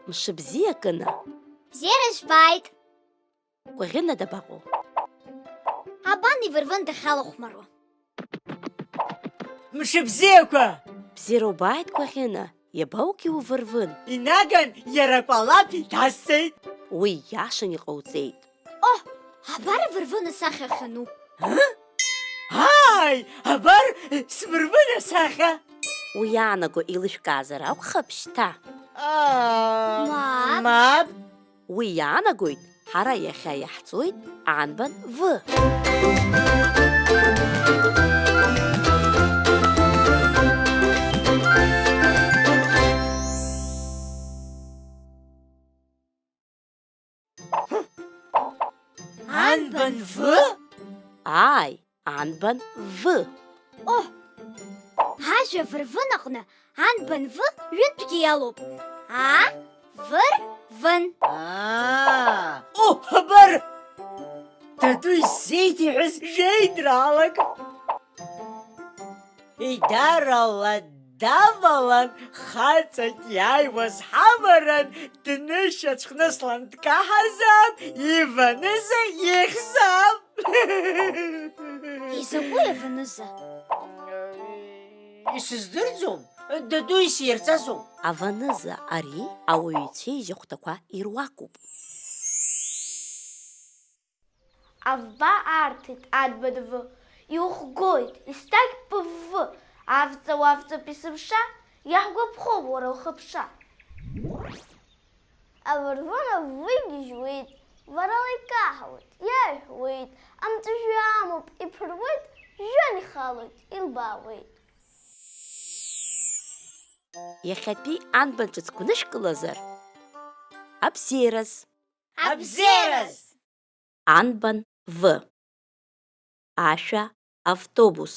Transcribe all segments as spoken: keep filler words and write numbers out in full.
Мшыбзиа, Кына. Бзиара збааит. Кәаӷьына дабаҟоу? Абан ивырвын дахьалахәмаруа. Мшыбзиақәа! Бзиара убааит, Кәаӷьына. Иабауки увырвын? Инаган иара акәалаԥ иҭасҵеит. Уи ииашан иҟауҵеит. Оҳ, абар ивырвын асахьа ахьану. Ааи, абар, сбырбын асахьа! Уи иаанаго еилышәкаазар акәхап шьҭа. Аа, мап. Мап. Уи иаанагоит, ҳара иахьа иаҳҵоит анбан В. Анбан В? Ааи, анбан В. О! Ажәа вырвын аҟны анбан В ҩынтәгьы иалоуп. А, выр, вын. Аа! О, абар! Даду исзеиҭеиҳәаз жәеинраалак. Идарала давалан, хаҵак иааиуаз ҳаваран, днышьацәхныслан дкаҳазаап, иваныза ихьзаап. Изакәи аваныза? Исыздырӡом, даду исирҵазоуп. Аваныза ари ауаҩы ицәеижь ахәҭақәа ируакуп. Авба арҭеит, анбан В, иухгоит, еснагь пыв, авҵа уавҵап есымша, иаҳгәаԥхом уара ухыԥша. Авырвын авы игьежьуеит, варала икаҳауеит, иаҳәуеит, амҵәыжәҩа амоуп, иԥыруеит, жәҩан ихалоит, илбаауеит. Иахьатәи анбан ҿыц гәнышәкылазар? Абзиараз. Абзиараз! Анбан В. Ашәа автобус.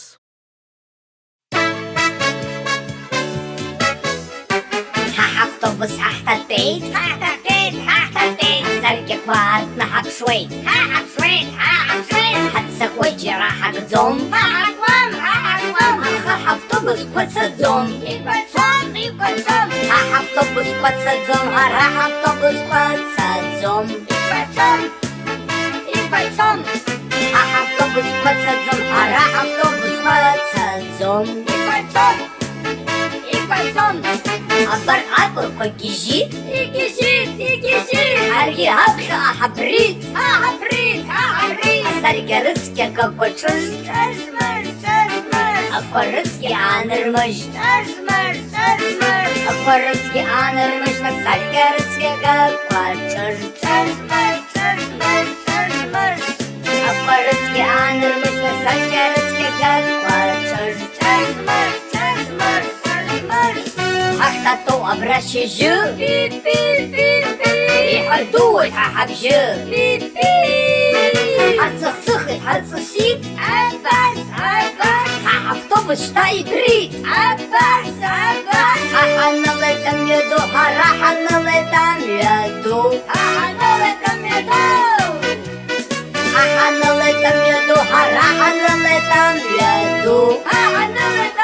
Ҳа ҳавтобус ҳахҭатәеит, ҳахҭатәеит, ҳахҭатәеит, ҳсаркьақәа ааҭнаҳаԥшуеит, ҳаҳаԥшуеит, ҳаҳаԥшуеит, ҳаццакуеит, џьара ҳагӡом, ҳаҳагӡом, ҳаҳагӡом, аха ҳавтобусқәа цаӡом, иқәацом, иқәацом, ҳа ҳавтобусқәа цаӡом, ара ҳавтобусқәа цаӡом. Ибацом, ибацом. Ҳа ҳавтобусқәа цаӡом, ара ҳавтобусқәа цаӡом. Ибацом, ибацом. Абар акәырқәа гьежьит, игьежьит, игьежьит. Ҳаргьы аԥхьаҟа ҳабрит, ҳабрит, ҳабрит. Асаркьа рыцқьа гагәа ҿыж, ҿыж-мыж, ҿыж-мыж. Ақәа рыцқьа аанырмыжь, ҿыж-мыж. Ақәа рыцқьа аанырмыжьт, асаркьа рыцқьа гагәа ҿыж, ҿыж-мыж, ҿыж-мыж, ҿыж-мыж. Ақәа рыцқьа аанырмыжьт, асаркьа рыцқьа гагәа ҿыж, ҿыж-мыж, ҿыж-мыж, ҿыж-мыж. Ҳахьҭатәоу абра шьыжьы, пи-пи-пи-пи, иҳадууеит ҳа ҳабжьы, пи-пи. Ҳацыхцыхит, ҳаҵысит, абас, абас. Ҳа ҳавтобус шьҭа ибрит. Абас, абас. Ҳа ҳанылеит амҩаду, ҳара ҳанылеит амҩаду. Ҳа ҳанылеит амҩаду. Ҳа ҳанылеит амҩаду, ҳара ҳанылеит амҩаду. Ҳа ҳанылеит